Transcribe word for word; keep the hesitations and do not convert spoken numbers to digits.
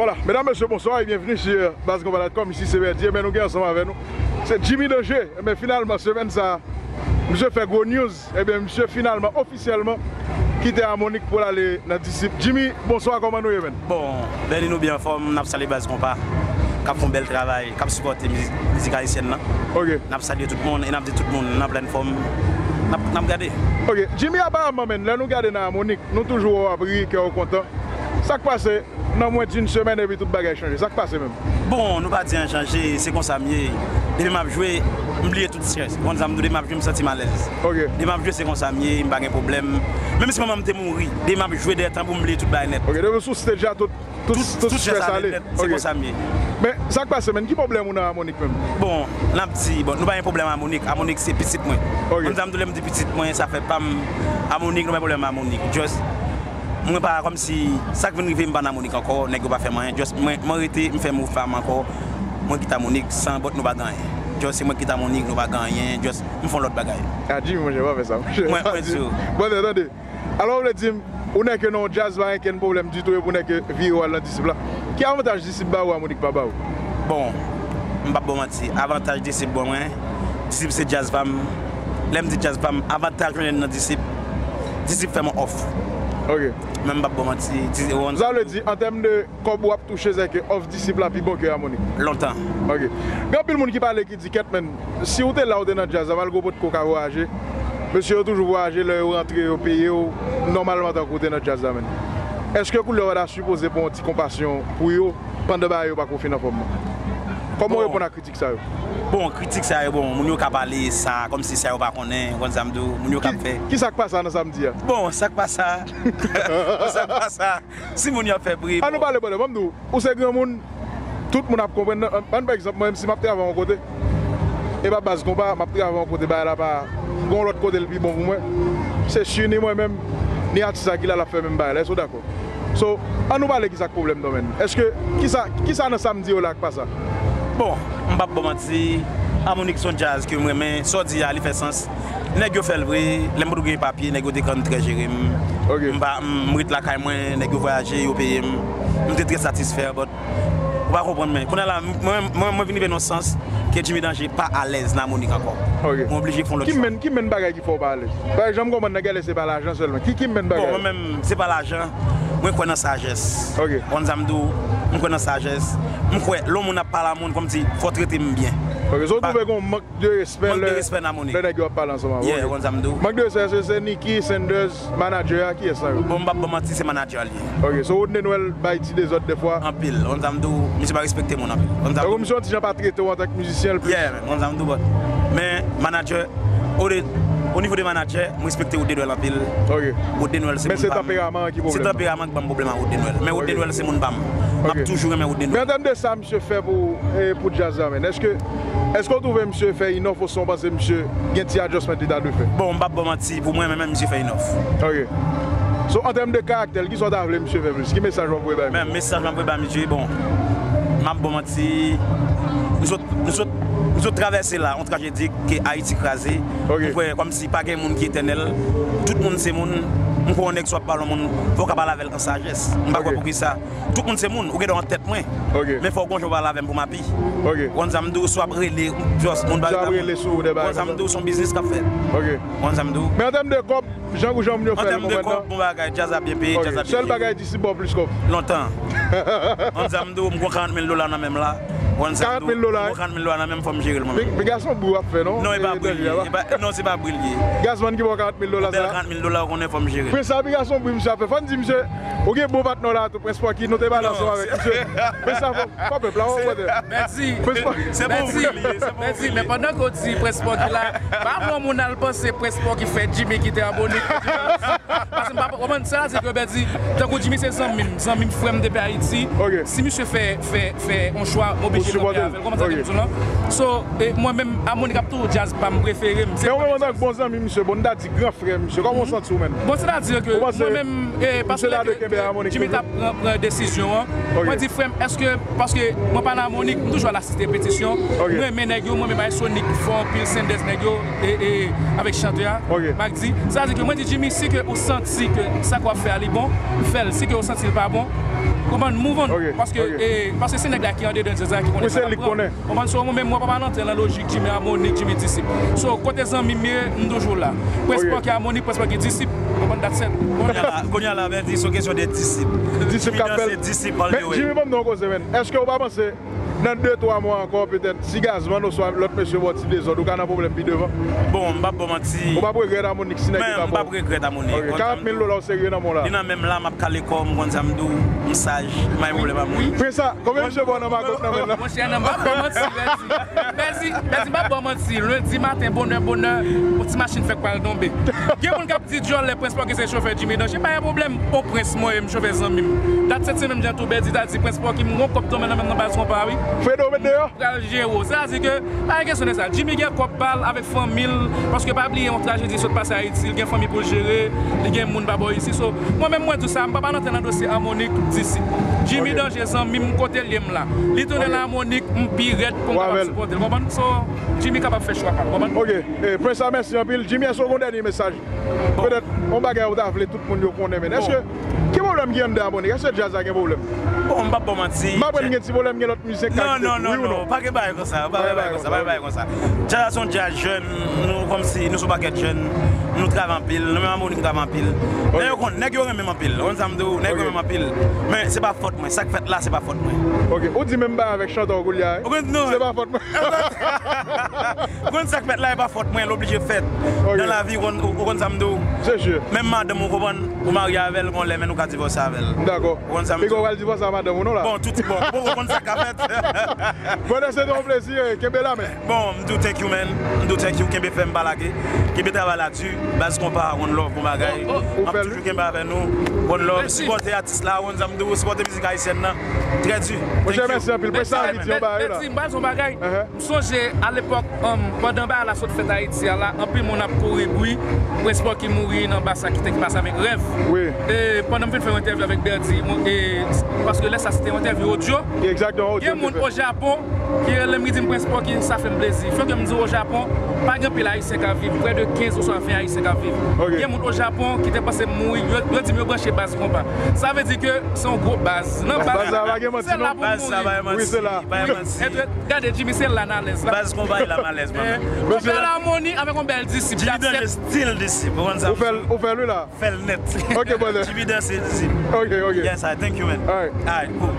Voilà, mesdames, messieurs, bonsoir et bienvenue sur Baz Konpa dot com. Ici c'est Verdier, men nou gen ansanm avè nou. Se Jimmy Danger. Men finalman, semèn sa, misye fè gwo news. Ebyen, misye finalman, ofisyèlman, kite Harmonik pou l ale nan Disip. Jimmy, bonswa, kòman nou ye, menn? Bon, Berlin, nou byen anfòm, n ap salye Baz Konpa, k ap fè yon bèl travay, k ap sipòte mizik, mizik ayisyèn nan. Ok. N ap salye tout moun e n ap di tout moun, n an plèn fòm, n ap, n ap gade. Ok, Jimmy, aparamman, menn, lè nou gade nan Harmonik, nou toujou wè w ap ri, kè w kontan. Sa k pase? Nan mwen di n semèn epi tout bagay chanje. Sa k pase menm? Bon, nou pa di anyen chanje, se konsa m ye. Depi m ap jwe, m bliye tout strès. Ou konn sa m di w, depi m ap jwe, m santi m alèz. Ok. Depi m ap jwe, se konsa m ye, m pa gen pwoblèm. Menm si manman m te mouri, depi m ap jwe dèyè tanbou, m bliye tout bagay nèt. Ok, depi w sou stage la, tout, tout, tout strès ale nèt, se konsa m ye. Men, sa k pase menm? Ki pwoblèm ou nan Harmonik menm? Bon, n ap di, bon, nou pa gen pwoblèm Harmonik. Harmonik se pitit mwen. Ok. Ou konn sa m di w, lè m di pitit mwen, sa fè pa m Harmonik, nou pa gen pwoblèm Harmonik. Just, Mwen pa kòmsi sa k vin rive m pa nan Monik ankò, nèg yo pa fè m anyen, just mwen mwen rete m fè move pa m ankò, mwen kite Monik san bòt nou pa gen anyen, just se mwen kite Monik nou pa gen anyen, just m fè yon lòt bagay. A Jimmy monchè pa fè sa monchè. Mwen mwen di w. Brother tande, alò ou vle di m ou nèg ke nan yon djaz pa gen kenn pwoblèm ditou epi ou nèg ke vire w al nan Disip la? Ki avantaj Disip ba ou Monik pa ba ou? Bon, m p ap ba w manti, avantaj Disip ban mwen, Disip se djaz pa m, lè m di djaz pa m, avantaj mwen jwenn nan Disip, Disip fè m yon òf. Ok. Men m p ap ba w manti, Disip. Sa vle di an tèm de kòb w ap touche sèke òf Disip la pi bon ke Harmonik? Lontan. Ok. Gen anpil moun ki pale ki di kèt menn, si w te la ou te nan djaz la malgre w potko ka vwayaje, mesye yo toujou vwayaje lè yo rantre yo peye w nòmalman tankou w te nan djaz la menn. Èske koulè w ta sipoze pran yon ti konpasyon pou yo pandan bagay yo pako fin anfòm nan? Kòman w reponn ak kritik sa yo? Bon, kritik sa yo, bon, moun yo ka pale sa kòmsi sa yo pa konnen, ou konn sa m di w, moun yo ka fè. Kisa k pa sa nan sa m di a? Bon, sa k pa sa. Bon, sa k pa sa. Si moun yo ap fè bri. An nou pale brother, ban m di w, ou se granmoun, tout moun ap konprann. Ban m pa egzanp, mwen menm si m ap travay yon kote, e pa Baz Konpa, m ap travay yon kote, bagay la pa gen yon lòt kote l pi bon pou mwen. Se si ni mwen menm, ni atis la ki la l ap fè menm bagay la, èske w dakò? So, an nou pale kisa k pwoblèm nan menn. Èske, kisa, kisa nan sa m di yo la k pa sa? Bon, m p ap ba w manti, Harmonik se yon djaz ke m renmen, sa w di a, li fè sans. Nèg yo fè l vre, lè m potko gen papye, nèg yo te konn trè jere m. Ok. M pa, m ret lakay mwen, nèg yo vwayaje, yo peye m. M te trè satisfè, but, ou pa konprann mwen. Kounye a la, mwen, mwen, mwen vin rive nan sans ke Jimmy Danger pa alèz nan Harmonik ankò. Ok. Mwen oblije fè yon lòt chwa. Ki menn, ki menn bagay ki fè w pa alèz? Paske jan m konprann nan gèlè se pa lajan sèlman. Ki, ki menn bagay? Bon, mwen menm, se pa lajan. Mwen kwè nan sajès. Ok. Ou konn sa m di w? M kwè nan sajès. M kwè, lè yon moun ap pale a moun, kòmsi, fò w trete m byen. Ok, so w twouve gen yon mank de respè lè nèg yo ap pale ansanm avè w. Yeah, ou konn sa m di w. Mank de respè, èske se Nicky, Sanders, manadjè a, kiyès nan yo? Bon, m p ap ba w manti, se manadjè a l ye. Ok, so Rodney Noël bay ti dezòd dèfwa? Anpil. Ou konn sa m di w, misye pa respekte moun anpil. Ou konn sa m di w. Tankou misye yon ti jan pa trete w antanke mizisyen, l plis. Yeah, man, ou konn sa m di w, but, men manadjè, o de, o nivo de manadjè, m respekte Rodney Noël anpil. Ok. Rodney Noël se moun pa m. Men se tanperaman an ki pwoblèm nan. Se tanperaman ki ban m pwoblèm ak Rodney Noël. Men Rodney Noël se moun pa m. M ap toujou renmen Rodney Noël. Men an tèm de sa misye fè pou, e, pou djaz la, menn, èske, èske w twouve misye fè inòf oswa w panse misye gen ti adjustment li ta dwe fè? Bon, m p ap ba w manti, pou mwen menm, misye fè inòf. Ok. So, an tèm de karaktè l, kisa w ta vle misye fè plis? Ki mesaj w ap voye bay misye? Men, mesaj m ap voye bay misye, bon, m ap ba w manti, nou sot, nou sot, nou sot travèse la, yon trajedi ke Ayiti kraze. Ok. M kwè, kòmsi pa gen moun ki etènèl, tout moun se moun, m kwè yon nèg si w ap pale yon moun, fò w ka pale avè l an sajès. M pa kwè poukisa. Tout moun se moun, ou gen dwa an tèt mwen. Ok. Men fò w gon jan w pale avè m pou m happy. Ok. Ou konn sa m di w, si w ap rele, just moun ba. Si w ap rele sou de bagay. Ou konn sa m di w, se yon biznis k ap fèt. Ok. Ou konn sa m di w. Men an tèm de kòb, jan pou jan moun yo fè l, ou konprann non? An tèm de kòb, bon bagay, djaz ap byen peye, djaz ap byen jere. Ok. Sèl bagay Disip ba w plis kòb. Lontan. Ou konn sa m di w, m gon karant mil dola nan men m la. Ou konn sa m di w, m gon karant mil dola nan men m, fò m jere l mwen menm. Karant mil dola? Men, men gason bri w ap fè non? Non, e pa bri l ye. E pa, non, se pa bri l ye. Gazman ki ba w karant mil dola sa la? Yon bèl karant mil dola, ou konnen, fò m jere l. Prens sa pi gason bri misye ap fè. Fò n di misye, ou gen bon patnè w la tou, Prince Porky, nou te pale ansanm avèk misye. Prens sa fò, fò pèp la, wè, brother. Mèsi. Mèsi. Se pou ou li ye, se pou ou li ye. Mèsi, men pandan ke w di Prince Porky la, pa fè yon moun al panse Prince Porky fè Jimmy kite Harmonik. Paske m pa, w konprann, sètadi ke, Berdy, tankou Jimmy se zanmi m, zanmi m, frè m depi Ayiti. Ok. Si misye fè, fè, fè yon chwa, m oblije kanpe avè l. Ou sipòte l. Ou konprann sa ke m di w lan? Ok. So, e, mwen menm, Harmonik ap toujou djaz pa m, prefere m. Men ou menm antanke bon zanmi misye, bon, n ta di gran frè misye, kòman w santi w, menn? Bon, sètadi ke mwen menm, e, paske lè ke Jimmy t ap pran, pran desizyon an, mwen di, frè m, èske, paske mwen pa nan Harmonik, m toujou al asiste repetisyon, mwen renmen nèg yo, mwen menm Sonic fò anpil, Sanders nèg yo, e, e, avèk chantè a, Magdi. Sètadi ke mwen di, Jimmy, si ke ou santi ke sa ke w ap fè a li bon, fè l. Si ke w santi l pa bon, konprann, move on. Paske, e, paske se nèg la ki andedan djaz la ki konnen sa l ap pran. Konprann, so mwen menm, mwen pa pral antre nan lojik Jimmy Harmonik, Jimmy Disip. So, kote zanmi m ye, m toujou la. Prince Porky Harmonik, Prince Porky Disip. Konprann, that's it. Kounye a la, kounye a la, men di, se yon kesyon de disip. Disip k ap fè l. Jimmy Danse disip all the way. Jimmy, ban m nan yon koze, men. Èske w pa panse nan de twa mwa ankò, petèt, si Gazman oswa lòt mesye ba w ti dezòd, ou ka nan pwoblèm pi devan? Bon, m p ap ba w manti. Ou p ap regrèt Harmonik si nèg yo ta ba w? Men, m p ap regrèt Harmonik. Ok, karant mil dola w serye nan men w la? Li nan men m la, m ap kale kò m, konn sa m di w, m saj, m pa gen pwoblèm ak moun. Prince, konbyen misye ba w nan magot nan men l la? Monchè, non, m p ap ba w manti, Bèzi. Bèzi, Bèzi, m p ap ba w manti. Lendi maten, bonè, bonè, yon ti machin fèk pral tonbe. Gen moun k ap di dyòl lè Prince Porky se chofè Jimmy Danse, pa gen pwoblèm. O Prince, mwen, m chofè zanmi m. Dat sèt semèn, jan tou Bèzi ta di, Prince Porky, m gon kòb tonbe nan men m nan baz konpa, wi. Fredo, met deyò. Pral jere w. Sètadi ke, pa gen kesyon de sa. Jimmy gen kòb pa l avèk fanmi l, paske pa bliye, yon trajedi sot pase Ayiti, li gen fanmi pou l jere, li gen moun pa bò isi. So, mwen menm, mwen di w sa, m pa pral antre nan dosye Harmonik, Disip. Jimmy Danse, zanmi m, kote l ye m la. Li tounen nan Harmonik, m pi rèd pou m kapab sipòte l. Konprann? So, Jimmy kapab fè chwa pa l. Konprann? Ok. E, Prince la, mèsi anpil. Jimmy, èske w gen yon dènye mesaj? Petèt, yon bagay ou ta vle tout moun yo konnen, men èske, ki pwoblèm ki anndan Harmonik? Èske djaz la gen pwoblèm? Bon, m p ap ba w manti. M aprann gen ti pwoblèm, gen lòt mizisyen k ka kite tou, wi ou non? Non, non, non, pa gen bagay konsa, pa gen bagay konsa, pa gen bagay konsa. Djaz la se yon djaz jèn, nou kòmsi, nou se yon pakèt jèn, nou travay anpil, nou menm Harmonik nou travay anpil. Nèg yo konn, nèg yo renmen m anpil, ou konn sa m di w, nèg yo renmen m anpil. Men se pa fòt mwen, sa k fèt la, se pa fòt mwen. Ok, ou di menm bagay avèk chantè w koulye a, wi. Se pa fòt mwen. Ou konn sa k fèt la, e pa fòt mwen, l oblije fèt. Ok. Nan lavi, ou konn, ou konn sa m di w. Se jis. Menm madanm ou konprann, ou marye avè l, gon lè, men nou ka divòse avè l. Dakò. Ou konn sa m di w. Piga w pral divòse ak madanm ou non la. Bon, tout, bon, bon, ou konn sa k ka fèt. Brother, se te yon plezi, eh, kenbe la, men. Bon, m di w thank you, man. M di w thank you, kenbe fèm, pa lage. Kenbe travay la di, baz konpa, one love, bon bagay. M ap toujou kenbe avè nou, one love. Sipòte atis la, ou konn sa m di w, sipòte mizik ayisyèn nan. Trè di. Monchè, mèsi anpil. Prince la anvi di yon bagay la. Bèzi, m pral di yon bagay. M sonje alepòk, um, pandan bagay la sot fèt Ayiti a la, anpil moun ap kouri bri Prince Porky mouri nan bas la ki te ki pase avèk Rèv. Wi. E pandan m fin fè yon entèvyou avèk Bèzi, e, paske lè sa se te yon entèvyou odyo. Egzakteman, odyo. Gen moun o Japon ki rele m, ki di m, Prince Porky, sa fè m plezi. Fòk m di w, o Japon, pa gen anpil Ayisyen k ap viv, prè de kenz oswa ven Ayisyen k ap viv. Ok. Gen moun o Japon ki te panse m mouri, yo, yo di m yo branche baz konpa. Sa vle di ke se yon gwo baz. Nan baz la, pa gen manti, se la pou m mouri. Wi, se la. Pa gen manti. Gade, Jimmy, se la n alèz la. Baz konpa la m alèz, mwen menm. Yon bèl Harmonik avèk yon bèl Disip. Jimmy Danse still Disip, ou konn sa. Ou fè l, ou fè l, wi la. Fè l nèt. Ok, brother. Jimmy Danse disip. Ok, ok. Yes, I thank you, man. Alright. Alright, cool.